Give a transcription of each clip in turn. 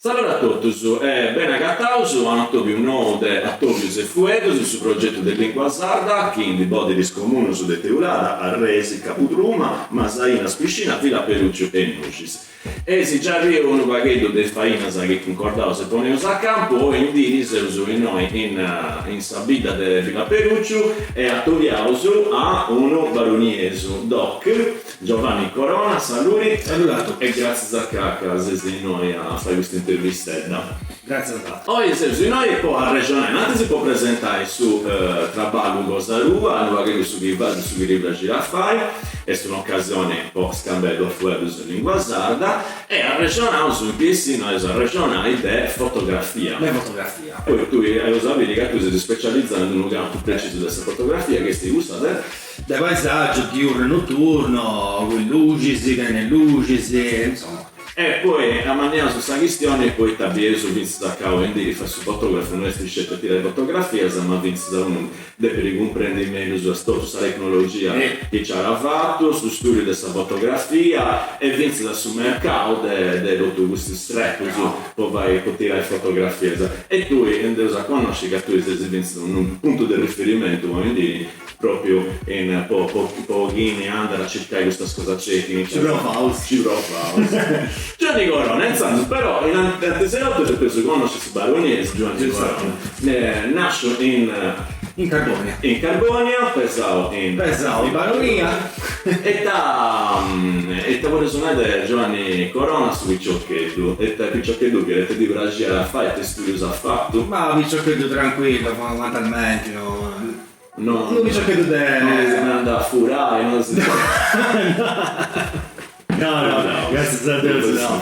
Saludi a totus e beni agataus a un'atobiu nou de Atobius e Fueddus, su progetu de lìngua sarda chi ndi boddit is comunus de Teulada, Arresi, Cabutruma, Masainas, Piscina, Villaperùciu e Nuxis. Eis giai biu unu pagheddu de is fainas chi cuncordaus e poneus a campu, oi in diri seus innoi in in sa bidda de Villaperùciu e atobiaus a unu baroniesu doc, Giovanni Corona, saludi. Saludi a totus. E gràtzias a ca ca ses innoi a fai custa intervistedda. Gràtzias a totus. Oi seus innoi po arrexonai, innantis po presentai su traballu cosa tua, unu pagheddu su chi fais e su chi ti praxit a fai, est un'ocasioni po scambiai duus fueddus in lingua sarda e arrexonaus in piessinu eus a arrexonai de fotografia. De fotografia. Poi tui eus a biri ca tui ses specializau in unu campu precisu de sa fotografia chi est cussa de. De paesaggiu diurno e notturno, cun luxis, chene luxis, insoma. E poi amanniaus sa chistioni poita bieus fintzas ca oindii fai su fotografu no est sceti a tirai fotografias ma fintzas unu depit cumprendi mellus totu sa tecnologia chi nci at fatu, su studiu de sa fotografia e fintzas su mercau de de totu custus tretus po fai po tirai fotografias. E tui nd'eus a connosci ca tui ses fintzas unu puntu de riferimentu oindii Propriu in po po po chini andat a circai custas cosas tecnicas. Ci provaus. Ci provaus. Giuanni Corona, intzandus, però in antis de totu depeus connosci su baroniesu Giuanni Corona, nasciu in. In Carbonia. In Carbonia, pesau in. Pesau in Baronia. Ita ita podeus nai de Giuanni Corona su piciocheddu? Ita piciocheddu fiat, ita ddi praxiat a fai, ita studius at fatu? Ma piciocheddu tranquillu, fondamentalmenti no No. Unu piciocheddu de. No si nd'andat a furai, no si. No, no, gràtzias a Deus no.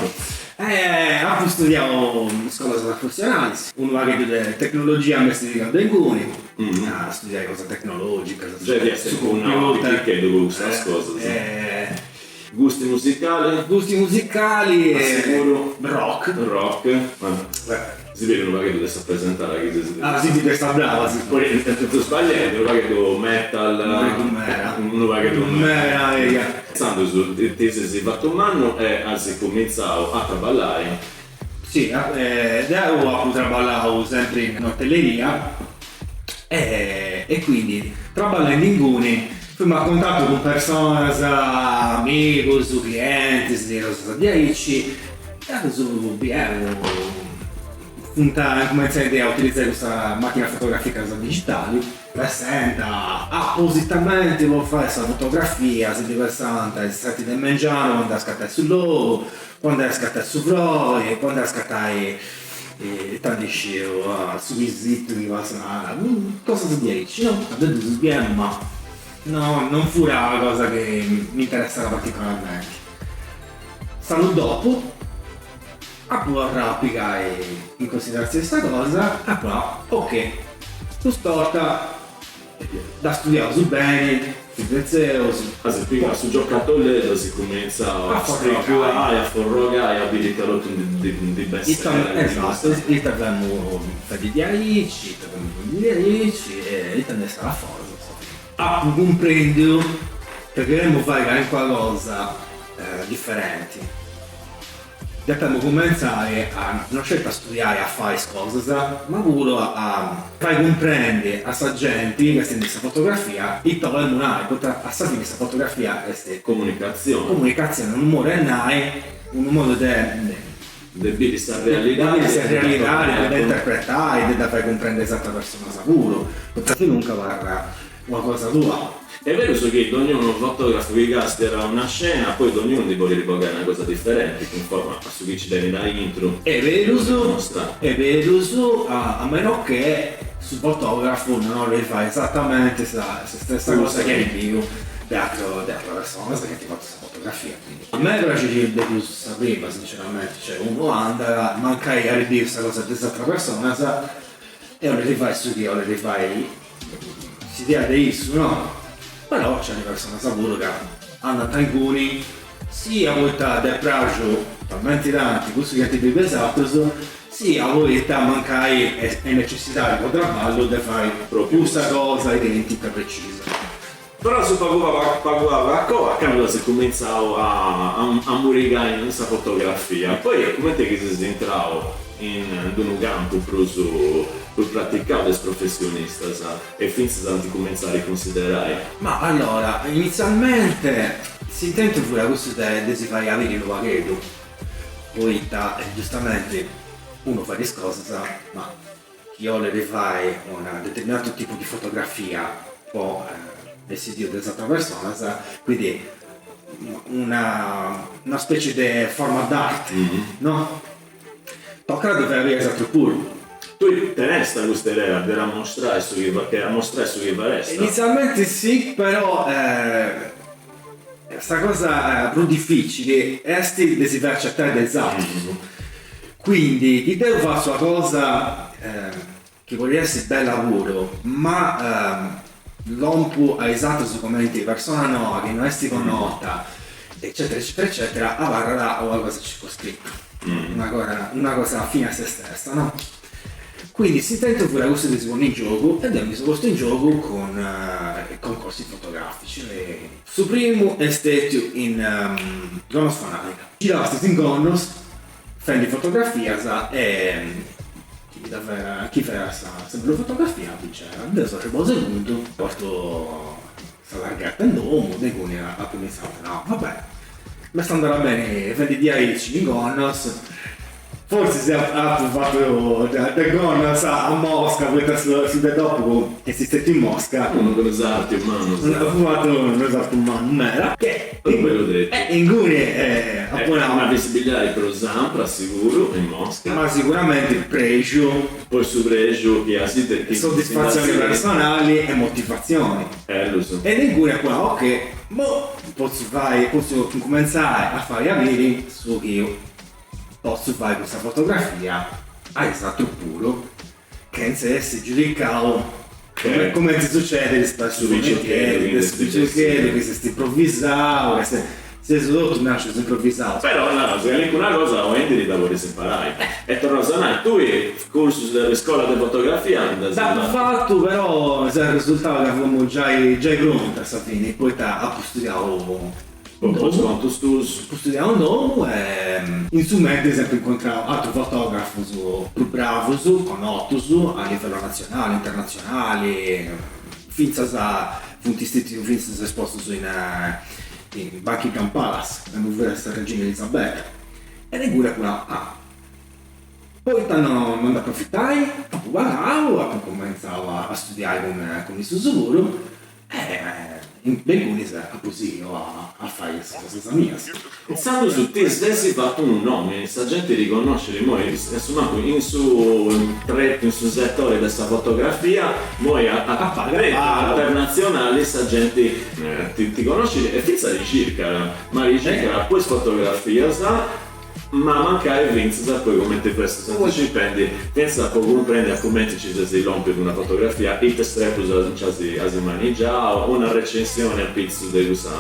Apu studiau scolas professionalis, unu pagheddu de tecnologia m'est pigau de inguni, a studiai cosas tecnologicas. Giai fiast unu piticheddu po custas cosas. Gusti musicali? Gusti musicali e. Seguru. Rock. Rock. Si biri unu pagheddu de sa presentada chi ses. Ah si biri est brava si. Poi seu sbagliendi unu pagheddu metal. Unu pagheddu mera. Unu pagheddu mera eia. Intzandus ti ses fatu mannu e as cumintzau a traballai. Si, deu apu traballau sempri in hotelleria e quindi traballendi inguni femu a contatu cun personas, amigus, clientis, cosas diaici e apu biu funt incumentzendi a utilizai custa machina fotografica digitali Pesànt apositamenti po fai sa fotografia, si ndi pesànt a is seti de mengianu po andai a scatai su logu, po andai a scatai su frori, po andai a scatai ita ndi sciu, su pisitu chi passat, cosas diaici, no? Deu ddus biemu ma no non furat una cosa chi mi interessat particolarmenti. S'annu dopu Apu torrau a pigai in considerazioni sa cosa e apu nau, ok, cust'orta dda studiaus beni, si pentzeus. As pigau su giocatoleddu as cumentzau a scriculai, a forrogai, a biri ita totu ndi ndi bessera. Esatto, ita femu fendi diaici, ita femu fendi diaici e ita nd'est a foras. Apu cumprendiu ca cheremu fai calincuna cosa diferenti. Depemu cumentzai a no sceti a studiai a fai is cosas, ma puru a fai cumprendi a sa genti chi est sa fotografia ita bolemu nai, poita a sa fini sa fotografia est Comunicatzioni. Comunicatzioni, unu modu 'e nai, unu modu de. De biri sa realidadi. De biri sa realidadi, de dda interpretai, de dda fai cumprendi a is atras personas puru, poita sinunca abarrat una cosa tua. Est berus chi dognunu fotografu chi castiat una scena, poi dognunu ndi podit bogai una cosa diferenti cunforma a su chi ci tenit aintru. Est berus, est berus, a meno che su fotografu non 'olit fai esatamenti sa stessa cosa chi at biu de atras de atras personas chi ant fatu sa fotografia, quindi. A mei praxit de prus sa prima sinceramenti, cioè unu andat, mancai at biu sa cosa de is atras personas e 'olit fai su chi 'olit fai S'idea de issu no, però nc'at personas puru ca andant inguni sia poita dd'est praxu talmenti tanti cussu chi ant biu de is atrus, sia poita mancai est necessidadi po traballu de fai cussa cosa identica precisa. Però su pagu pagu pagu a coa, candu as cumintzau a a murigai in sa fotografia, poi cumenti chi ses intrau in d'unu campu prus prus praticau de is professionistas e fintzas a ti cumintzai a cunsiderai. Ma allora, inizialmente s'intentu fuat cussu de de si fai a biri unu pagheddu, poita giustamenti unu fait is cosas ma chi 'olit fai una determinatu tipu di fotografia po essi biu de is atras personas, quindi una una specie de forma d'arti, no? Tocat a ddu fai a biri a is atrus puru. Tui tenesta custa idea de ammostrai su chi de ammostrai su chi faresta? Inizialmenti sì, però sa cosa prus dificili est de si fai accetai de is atrus, quindi chi deu fatzu una cosa chi podit essi bella puru, ma lompu a is atrus cumenti persona noa chi no est connota eccetera eccetera eccetera abarrat una cosa circoscritta, una cosa una cosa fine a se stessa no? Quindi s'intentu fuat cussu de si ponni in giogu e deu mi seu postu in giogu cun concorsi fotografici. Su primu est stetiu in Gonnosfanadiga. Girastis in Gonnos fendi fotografias e chi dda fera chi fera sa sa mellus fotografia bincera. Deu seu arribau segundu, portu sa targhetta in domu, de inguni apu iniziau, no, va bè, m'est andada beni fendi diaici in Gonnos Fortzis apu fatu de Gonnos a Mosca, poita su de dopu est stetiu in Mosca. Unu sartu mannu. Apu fatu unu sartu mannu meda. E inguni apu nau. Una visibilidadi prus ampra siguru in Mosca. Ma siguramenti prexu. Po su prexu chi as. Soddisfatzioni personali e motivatzioni. Ellus. E de inguni apu nau, ok, imoi potzu fai, potzu incumentzai a fai a biri su chi Potzu fai custa fotografia a is atrus puru chentza essi giudicau cumenti sucedit spessu de su piciocheddu chi s'est improvisau, ca seus totus nascius improvisaus. Però naras calincuna cosa oindii dda podis imparai. E torraus a nai, tui cursus de scola de fotografia nd'as fatu? Nd'apu fatu, però s'est resultau ca femu giai giai prontu a sa fini, poita apu studiau Po is contus tuus. Apu studiau in domu e in su mentris apu incontrau atrus fotografus prus bravus, connotus a livellu natzionali, internatzionali, fintzas funt stetius fintzas espostus in in Buckingham Palace, candu fiat sa regina Elisabetta, e de inguni apu nau, ah, poita no no nd'aprofitai? Apu pagau, apu cumentzau a studiai cun cun issus puru E de ingunis apu sighiu a fai is cosas mias. Intzandus ti ses fatu unu nomini, sa genti riconnoscit immoi, a su mancu in su tretu, in su settori de sa fotografia, immoi a tretu internatzionali sa genti ti connoscit e fintzas ti circat, ma ti circat po is fotografias Ma mancai fintzas poi cumenti festus anticipendi, fintzas po cumprendi a cumenti nci ses lompiu cun una fotografia, ita strepus nci as manigiau, una recensioni apitzus de cussa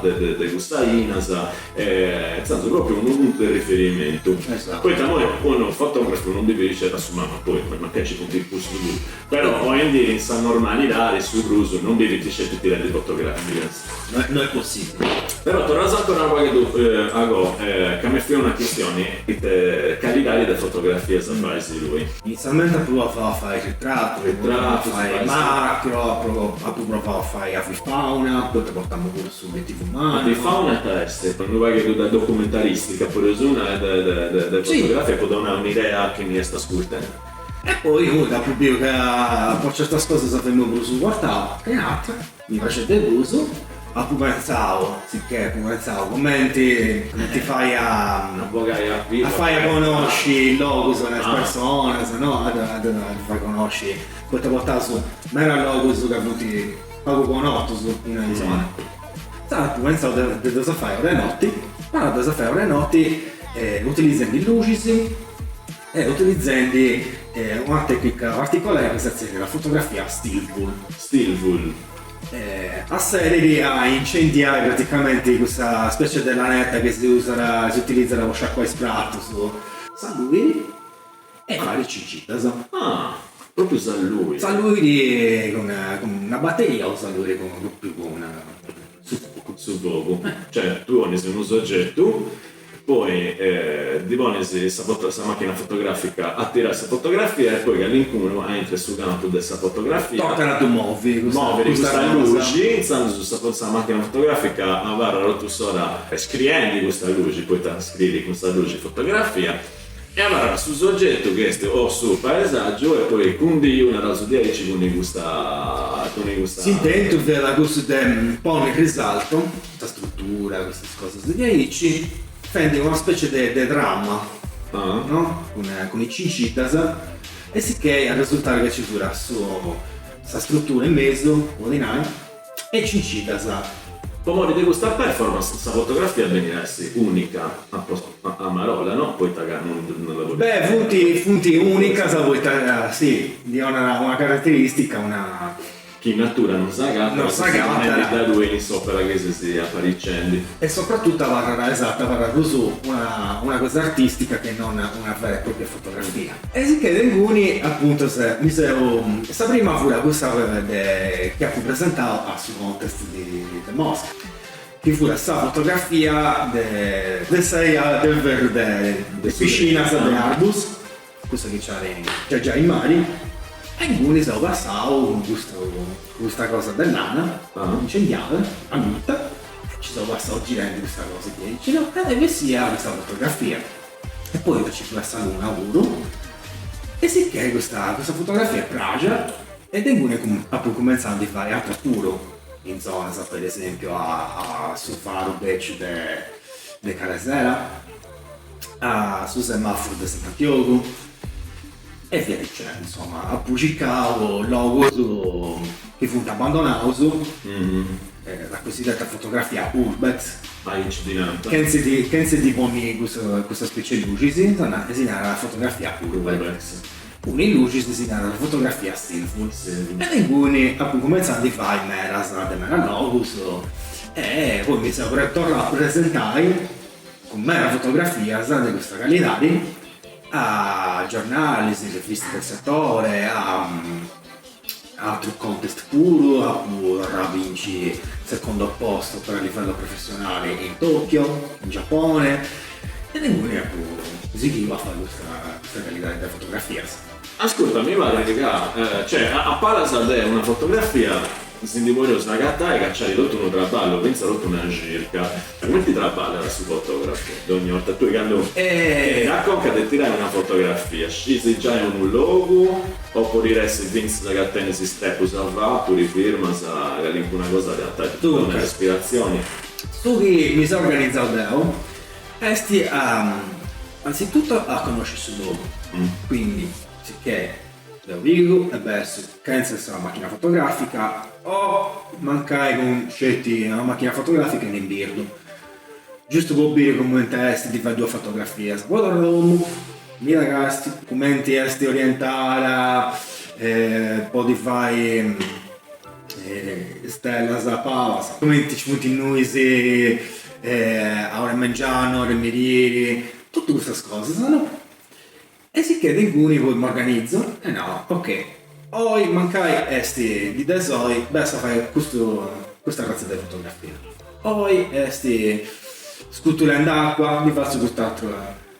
de cussa ainas, e intzandus propriu unu puntu de riferimentu. Poita immoi unu fotografu non bivit sceti a su mancu poi mancai nci funt cussus puru, però oindii in sa normalidadi su prus non bivit sceti tirendi fotografias. No est possibili. Però torraus ancora unu pagheddu agoa, ca m'est fuia una chistioni, ite calidadi de fotografias fais tui? Inizialmente apu provau a fai ritratus, apu provau a fai macro, apu provau a fai avifauna, poita portamu puru s'obietivu mannu. Avifauna ita est? Unu pagheddu de documentaristica, podeus nai, de fotografia po donai un'idea a chini est ascurtendi. E poi apu biu ca po certas cosas femu prus portau che in atras. Mi praxit de prus, apu pentzau, sicchè apu pentzau cumenti cumenti fai a a fai a conosci is logus e is personas, no, a ddu fai conosci, poita portaus meda logus ca funt pagu connotus in una zona. Intzandus apu pentzau de ddas fai a de noti, ma ddas fai a de noti utilizendi luxis e utilizendi una tecnica particolari chi si zerriat fotografia stillwool. Stillwool. A serbit a incendiai praticamenti cussa specie de lanetta chi si usat, si utilizat po sciacuai is pratus, s'alluit e fait cixiddas. Ah! Propriu s'alluiri. S'alluiri cun una bateria o s'alluiri cun propriu cun su fogu. Su fogu. Cioè tui ponis unu sogetu, poi ddi ponis sa sa macchina fotografica a tirai sa fotografia e poi calincunu aintru 'e su campu de sa fotografia. Tocat a ddu movi custa moviri custa luxi, intzandus sa sa macchina fotografica abarrat totu s'ora scriendi custa luxi, poita scriri cun sa luxi fotografia E abarrat su sogetu chi est o su paesàgiu e poi cundiu, naraus diaici, cun custa cun custa. S'intentu fiat cussu de ponni in risalto sa struttura, custas cosas diaici, fendi una specie de de trama, no, cun cun is cinciddas e sicchei arresultat ca ci furat su sa struttura in mesu, po ddi nai, e cinciddas. Po mori de custa performance sa fotografia benit a essi unica a a marolla, no? Poita ca non non la podis. Beh, funt funt unicas poita si, ndi 'onat una carateristica, una. Chi in natura non s'agatat, non s'agatat. Da tui in s'opera chi ses aparicendi. E soprattutto abarrat, esatto, abarrat prus una una cosa artistica che non una vera e propria fotografia. E sicchè de inguni appuntu mi seu, sa prima furat cussa de chi apu presentau a su contest de Mosca, chi furat sa fotografia de de sa 'ia de ferru de de Piscinas de Arbus, cussa chi nc'at giai giai in mari, e inguni seu passau cun custu custa cosa de lana incendiada, alluta, e nci seu passau girendi custa cosa diaici no, e bessia custa fotografia. E poi nci fuat sa luna puru, e sicchè custa custa fotografia est praxia e de inguni apu cumentzau a ndi fai ateras puru in zonas, per esempiu a su faru beciu de de Caresera, a su semafuru de Sant'Antiogu e via dicendi, insoma, apu circau logus chi funt abbandonaus La cosiddetta fotografia urbex. Aici ddi nant. Chentze di chentze di ponni custa custa specie 'e luxis, si narat fotografia urbex. Cun is luxis si narat fotografia stillful. E de inguni apu cumentzau a ndi fai medas de medas logus e poi mi seu torrau a presentai cun medas fotografias de custa calidadi a giornalis, rivistas del settore, a Atrus contest puru, apu torrau a binci secondo posto però a livello professionale in Tokyo, in Giappone, e de inguni apu sighiu a fai custa custa calidadi de fotografias. Ascurta, mi parit ca, cioè, a palas de una fotografia si ndi podeus agatai ca nc'at totu unu traballu, fintzas totu una circa. Cumenti traballat su fotografu dogna 'orta? Tui candu tenit a conca de tirai una fotografia, scis giai unu logu o podit essi fintzas ca tenis is trepus avatu, ti firmas, calincuna cosa de ti donat ispiratzioni? Su chi mi seu organizau deu est anzitutto a connosci su logu, quindi sicchè Deu pigu e bessu chentza sa machina fotografica o mancai cun sceti una machina fotografica e un'imbirdu, giustu po biri cumenti est ndi fai duas fotografias, poi torru a domu, mi dda castiu cumenti est orientada po ddi fai stellas a palas, cumenti ci funt is nuis a ora 'e mengianu, a ora 'e merì, totu custas cosas no E sicchè de inguni poi m'organizu e nau, ok, oi mancai est dì de soli, bessu a fai custu custa arratza de fotografia, oi est scutulendi acua, ndi fatzu cust'atru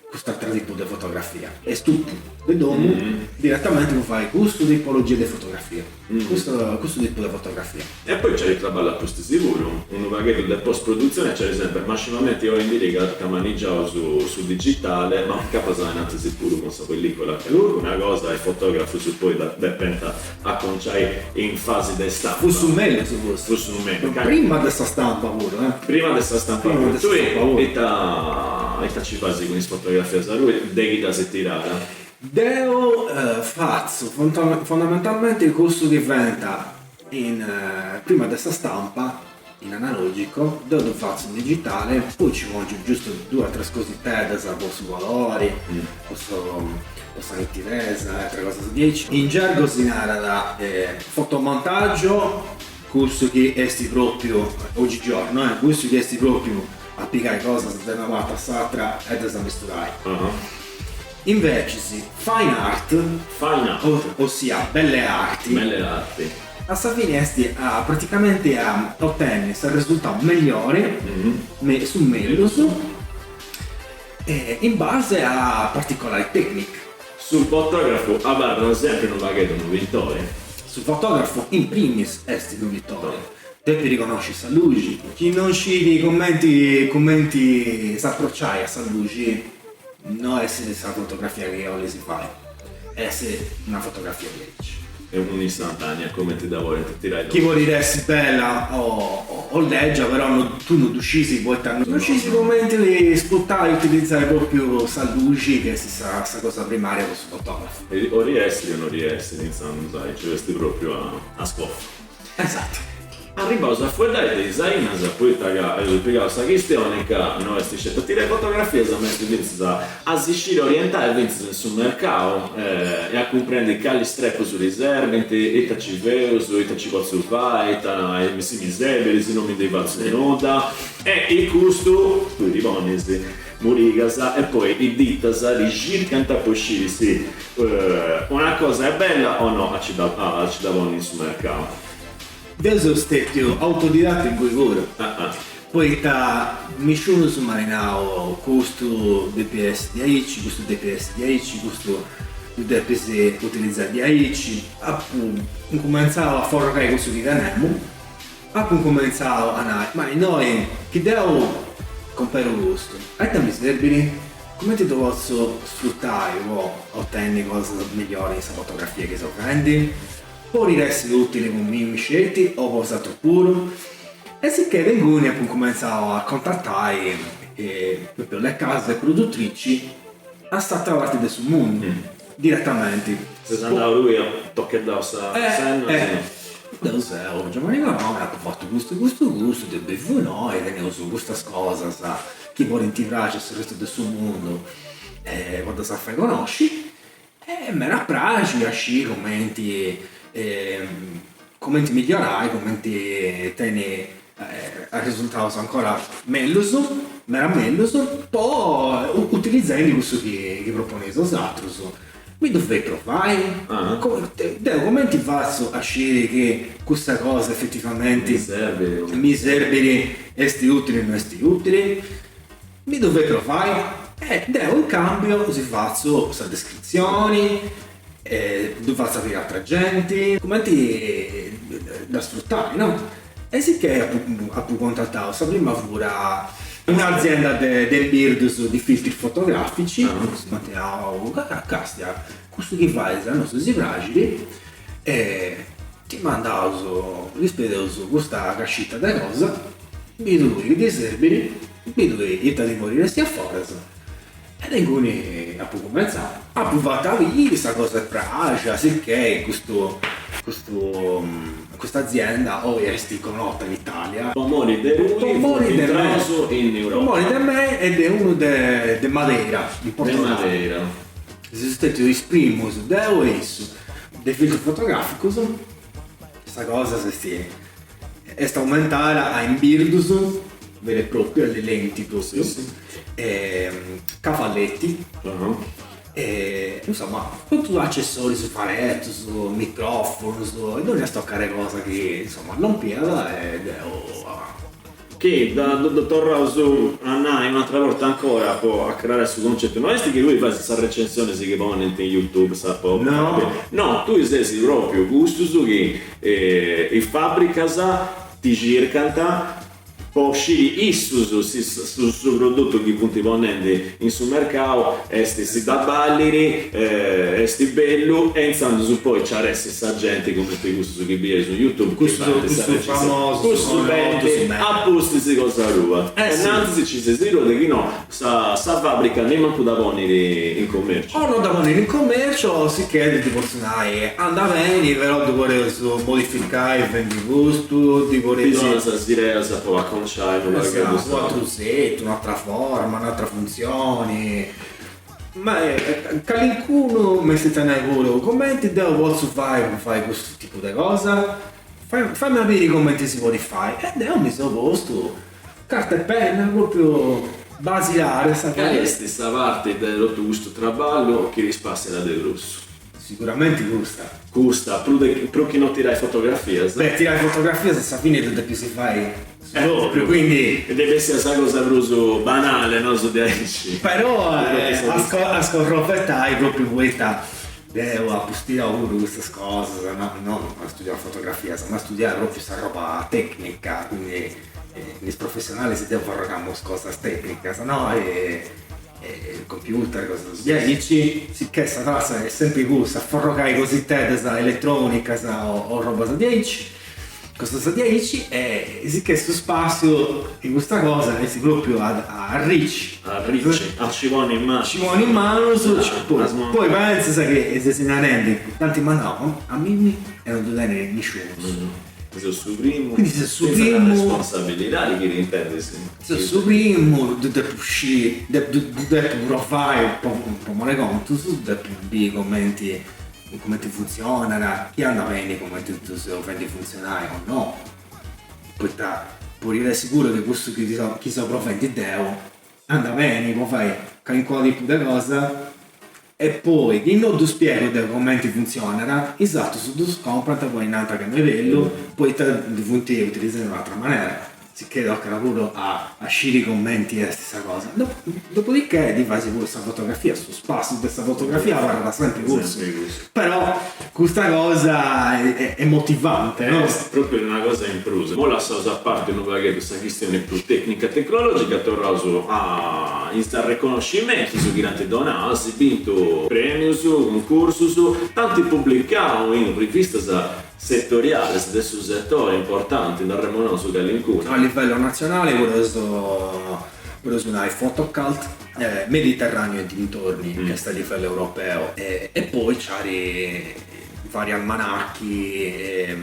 cust'atru tipu de fotografia. E stupu de domu diretamenti po fai custu tipologia de fotografia, custu custu tipu de fotografia. E poi nc'at traballu a pustis puru, unu pagheddu de post produtzione nc'at semper, mascimamenti oi in diri ca ca manigiaus su digitale, ma incapas in antis puru cun sa pellicola, calincuna cosa is fotografus poi dda depent aconciai in fasi de stampa. Fut su mellus custu. Fut su mellus. Prima de sa stampa puru eh. Prima de sa stampa puru. Tui ita ita ci fais cun is fotografias de chi ddas tirada? Deu fatzu fondamentalmenti cussu chi faint In prima de sa stampa, in analogico, deu ddu fatzu in digitale, poi ci pongiu giustu duas tres cositeddas po su colori, po po sa nitidesa e ateras cosas diaici. In gergo si narat fotomontaggio, cussu chi est propriu, oggigiorno eh, cussu chi est propriu a pigai cosas de una parti a s'atra e ddas amisturai. Invecis fine art, Fine art. ossia belle arti, Belle arti. a sa fini est a praticamenti a otenni s'arresultau melliori, su mellus, in base a particolari tecniche. Su fotografu abarrat sempri unu pagheddu unu pintori. Su fotografu in primis est unu pintori, depit riconosci sa luxi, chi non scit cumenti cumenti s'aprociai a sa luxi no est sa fotografia chi 'olis fai, est una fotografia diaici. Est un'istantanea cumenti dda podint tirai Chi podit essi bella o lègia però no tui no ddu scisi poita no scisi cumenti sfrutai utilizai propriu sa luxi chi est sa sa cosa primaria po su fotografu. O riessit o no riessit, intzandus aici est propriu a scofu. Esatto. Arribbaus a fueddai de is ainas, poita ca eus pigau sa chistioni ca no est sceti a tirai fotografias ma est fintzas a si sciri orientai fintzas in su mercau e a cumprendi calis trepus li serbint, ita ci feus, ita ci potzu fai, ita si mi serbit, si no mi ndi fatzu nudda e in custu tui ti ponis murigas e poi is ditas rixircant po sciri si una cosa est bella o no a ci dda ponni in su mercau. Deu seu stetiu autodidatta ingui puru, poita nisciunus m'at nau custu depit essi diaici, custu depit essi diaici, custu ddu depis utilizai diaici. Apu incumentzau a forrogai cussu chi tenemu, apu incumentzau a nai, ma innoi chi deu comperu custu, a ita mi serbit? Cumenti ddu potzu sfrutai po otenni cosas mellioris in sa fotografia chi seu fendi? Podit essi utili po mimi sceti o po is atrus puru? E sicchè de inguni apu incumentzau a contatai propriu le case produttrici a s'atra parti de su mundu, diretamenti. Ses andau tui a tocheddai sa enna? Deu seu Giovanni Corona, apu fatu custu custu custu, deu bivu innoi, teneus custas cosas chi podint praxi a su restu de su mundu e po ddas fai connosci E m'at a praxi a sciri cumenti cumenti migliorai, cumenti tenni arresultaus ancora mellus, meda mellus, po utilizzendi cussu chi proponeis 'osatrus. Mi ddu feis provai? Deu cumenti fatzu a sciri chi custa cosa efetivamenti mi serbit, est utili o no est utili? Mi ddu feis provai? E deu in cambiu si fatzu sa descritzioni, ddu fatzu a biri atra genti, cumenti dda sfrutai, no? E sicchè apu apu contatau, sa prima furat un'azienda de de imbirdus di filtri fotografici, m'ant nau, castia, custu chi fais a nosu si praxit e ti mandaus, ti spedeus custa cascita de cosa, biri tui chi ti serbit Biri tui ita ti podit essi a foras. E de inguni apu cumentzau. Apu fatu a biri sa cosa est praxia, sicchè custu custu custa azienda oi est connota in Italia. Po mori de tui Po mori de me in Europa. Po mori de mei e de unu de de Madeira, in Portogallo. De Madeira. Seus stetius is primus, deu e issu, de filtrus fotograficus, sa cosa s'est Est aumentada a imbirdus veri e propriu, alle lenti propriu, e cavalletti, e insoma totus accessorius, faretus, microfonus e dònnia stocca de cosa chi insoma lompiat e deu Chi ddu torraus a nai un'atra borta ancora po acrarai su concetu, no est chi tui fais sas recensionis chi ponint in YouTube sa po No. No, tui ses propriu cussus chi Is fàbricas ti circant po sciri issus si su produtu chi funt ponendi in su mercau est si dda ballit, est bellu e intzandus poi nci at essi sa genti cumenti cussus chi bieis in YouTube chi faint sa recensioni, cussus benint a pustis cosa tua e innantis ci ses tui de chi no Sa sa fàbrica nemmancu dda ponit in commerciu. O no dda ponit in commerciu o sicchè ti potzu nai, andat beni però ddu podeus modificai fendi custu, ddi podeus. Ti donat sas ideas po aconciai unu pagheddu sa. U' atru set, un'atra forma, un'atra funtzioni. Ma calincunu m'est a nai puru, cumenti deu potzu fai po fai custu tipu de cosa? Faimi a biri cumenti si podit fai. E deu mi seu postu Carta e penna, propriu. Basilare sa Cali est sa parti de totu custu traballu chi ti spassiat de prus? Siguramenti custa. Custa, prus de prus chi no tirai fotografias? Beh, tirai fotografias a sa fini ddu depis fai su propriu, quindi. Depit essi sa cosa prus banale, no su de aici. Però a scorrovetai propriu poita deu apu studiau puru custas cosas, no no apu studiau fotografias, ma studiau propriu sa roba tecnica, quindi in is professionalis deu forrogamus cosas tecnicas, no e computer, cosas diaici, sicchè sa trassa est sempri cussa, forrogai cositeddas eletronicas o robas diaici, cosas diaici e sicchè su spassiu in custa cosa est propriu a arrici. A arrici, a ci ponni in manus. Ci ponni in manus, poi pentzas chi ses narendi, dd'ant mandau a mimmi e non ddu tenit nisciunus. Seu su primu. Quindi ses su primu. Responsabilidadi chi t'intendis. Seu su primu, ddu depu sciri, ddu depu provai po po mori 'e contus, ddu depu biri cumenti cumenti funtzionat, chi andat beni cumenti ddu seu fendi funtzionai o no, poita podit essi puru chi cussu chi seu chi seu provendi deu andat beni po fai calincunu tipu de cosa E poi, chi no ddu spiegu deu cumenti funtzionat, is atrus ddus comprant poi nant ca no est bellu, poita ddu funt utilizendi in un'atra manera, sicchè tocat puru a a sciri cumenti est sa cosa. Dopodichè ti fais puru sa fotografia, su spassu de sa fotografia abarrat sempri cussu, però custa cosa est motivante, no? Est propriu una cosa in prus. Imoi lassaus a parti unu pagheddu sa chistioni prus tecnica e tecnologica, torraus a is arreconoscimentus chi t'ant donau, as bintu premius, cuncursus, t'ant publicau in rivistas setoriales de su setore importanti, nd'arremonaus calincuna. A livello natzionale podeus podeus nai Photocult, Mediterraneo e dintorni, chi est a livello europeo, e poi nc'at vari almanacchi e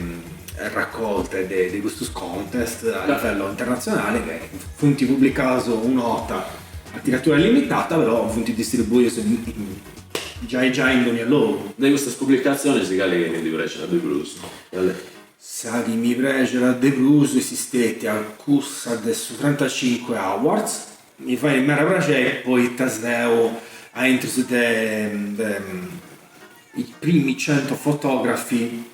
raccolte de custus contest a livello internatzionale che funt pubblicaus una 'orta a tiratura limitata però funt distribuius giai giai in dònnia logu. De custas pubblicatzionis cali ti ndi praxit de prus? Sa chi mi praxit de prus est stetia cussa de su trentacinque Awards, mi fait meda praxeri poita seu aintru de de i primi cento fotografi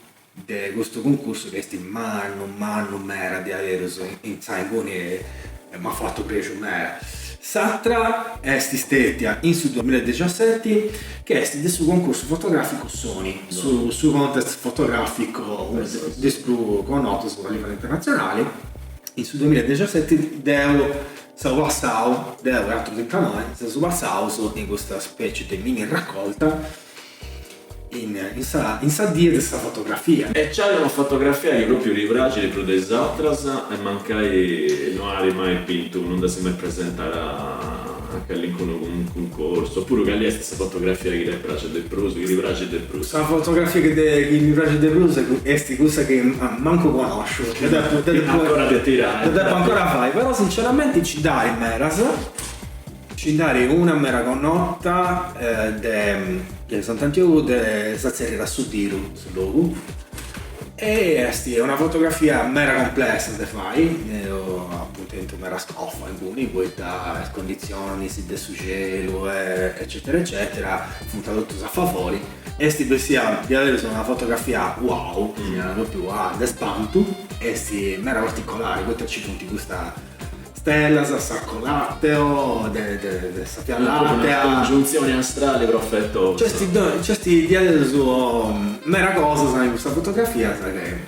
de custu cuncursu chi est mannu mannu meda diaderus, intzà inguni m'at fatu prexu meda. S'atra est stetia in su duamillaedexiaseti chi est de su cuncursu fotograficu Sony, su su contest fotografico unu de is prus connotus a livellu internatzionali, in su duamillaedexiaseti deu seu passau, deu e atrus trintanoi, seus passaus in custa specie de mini raccolta in in sa in sa die de sa fotografia. E nc'at una fotografia chi propriu ti praxit prus de is atras e mancai no at mai bintu, non dd'as mai presentada a calincunu cuncorsu, opuru cali est sa fotografia chi ti praxit de prus, chi ti praxit de prus? Sa fotografia chi chi mi praxit de prus est cussa chi mancu connosciu, dda depu dda depu ancora de tirai, dda depu ancora fai, però sinceramenti nci nd'at medas Nci nd'at una mera connota de de Sant'Antiogu de sa tzerriat Su Tiru su logu e est una fotografia mera complessa de fai, deu apu tentu mera scofa inguni poita is conditzionis de su celu eccetera eccetera funt totus a favori, est bessia diaderus una fotografia wow, si narat propriu ah de spantu, est mera particolari poita nci funt custas Stellas, s'arco latteo, de de de sa Via Lattea. Una congiuntzioni astrali profetosa. Nc'est nc'est diaderus mera cosas in custa fotografia che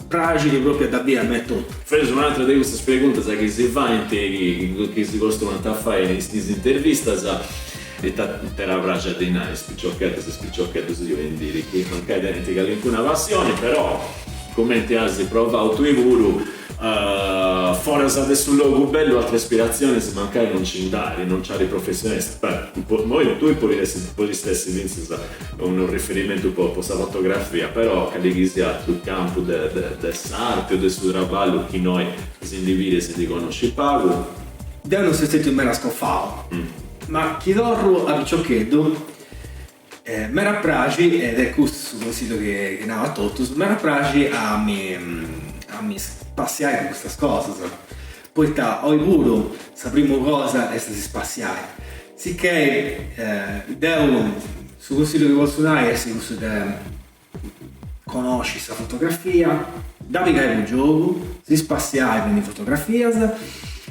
praxit propriu a dda biri a mei etotu. Feus un'atra de custas preguntas chi si faint, chi si costumant a fai in is intervistas, ita t'at a praxi a ddi nai a is piciocheddas e is piciocheddus de oindii chi mancai tenint calincuna passioni, però cumenti as provau tui puru, Foras de su logu bellu atras ispiratzionis mancai non nci nd'at, non nc'at professionistas, beh, immoi tui podis essi podis essi fintzas unu riferimentu po po sa fotografia, però cali chi siat su campu de de de s'arti o de su traballu chi innoi si ndi biri e si ndi connoscit pagu. Deu non seu stetiu meda scofau, ma chi torru a piciocheddu M'at a praxi, ed est custu su consillu chi nau a totus, m'at a praxi a mi a mi spassiai cun custas cosas. Poita oi puru sa primu cosa est si spassiai. Sicchè deu su cunsillu chi potzu nai est cussu de conosci sa fotografia, dda pigai po giogu, si spassiai fendi fotografias,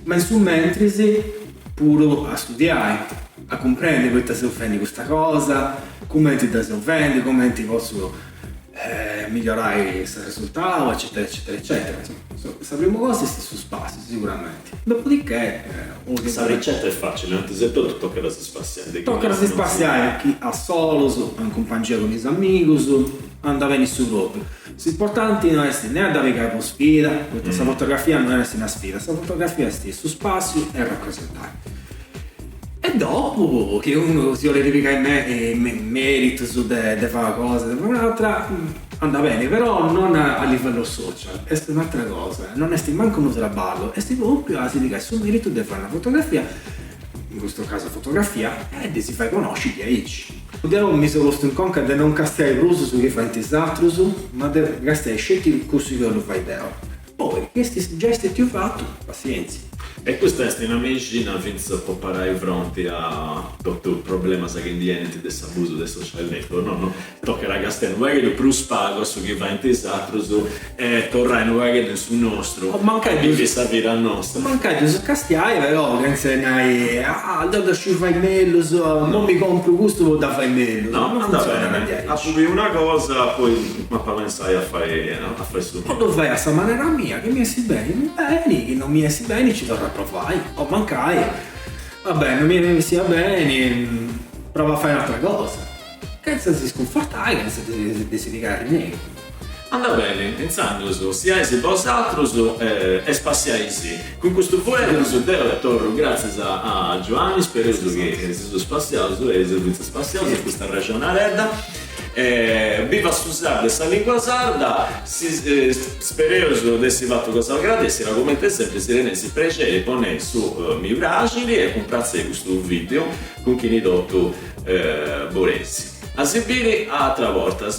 ma in su mentris puru a studiai, a cumprendi poita seu fendi custa cosa, cumenti dda seu fendi, cumenti potzu migliorai s'arresultau eccetera eccetera eccetera. Insoma, sa primu cosa est su spassiu siguramenti, dopodichè Sa ricetta est facili, antis de totu tocat a si spassiai. Tocat a si spassiai chi a solus o in cumpangia cun is amigus, andat beni su propriu. S'importanti no est ne a dda pigai po sfida, poita sa fotografia no est una sfida, sa fotografia est su spassiu e rapresentai. E dopu chi unu si 'olit pigai meritus de fai una cosa de fai un'atra, andat beni, però non a livello social, est un'atra cosa, non est mancu unu traballu, est propriu a si pigai su meritu de fai una fotografia, in custu casu fotografia, e de si fai conosci diaici. Deu mi seu postu in conca de non castiai prus su chi faint is atrus, ma de castiai sceti cussu chi 'ollu fai deu. Poi, chi est giai stetiu fatu, passientzia. E custa est una mexina fintzas po parai fronti a totu is problemas chi ndi 'enint de s'abusu de social network, no? No tocat a castiai unu pagheddu prus pagu a su chi faint is atrus e torrai unu pagheddu in su nostru, O mancai a bivi sa vida nostra. O mancai ddus castiai però chentza 'e nai, ah deu dda sciu fai mellus, no mi compru custu po dda fai mellus. No, no andat beni, apu biu una cosa, poi m'apu a pensai a fai a fai su miu. O ddu fai a sa manera mia, chi mi essit beni, beni, chi non mi essit beni ci torru a provai, o mancai, va bè, non mi essit beni, provu a fai un'atra cosa, chentza si scunfortai, chentza de si pigai arrenegu. Andat beni, intzandus, siais bosatrus e spassiaisì. Cun custus fueddus deu torru gràtzias a Giuanni, spereus chi si seus spassiaus e eis fintzas spassiaus in custa arrexonaredda. Bivat su sardu e sa lingua sarda, spereus de essi fatu cosa agradessida, cumenti sempri si teneis prexeri ponei su mi praxiri e cumpratzei custu video cun chini totu boleis. A si biri a atras bortas.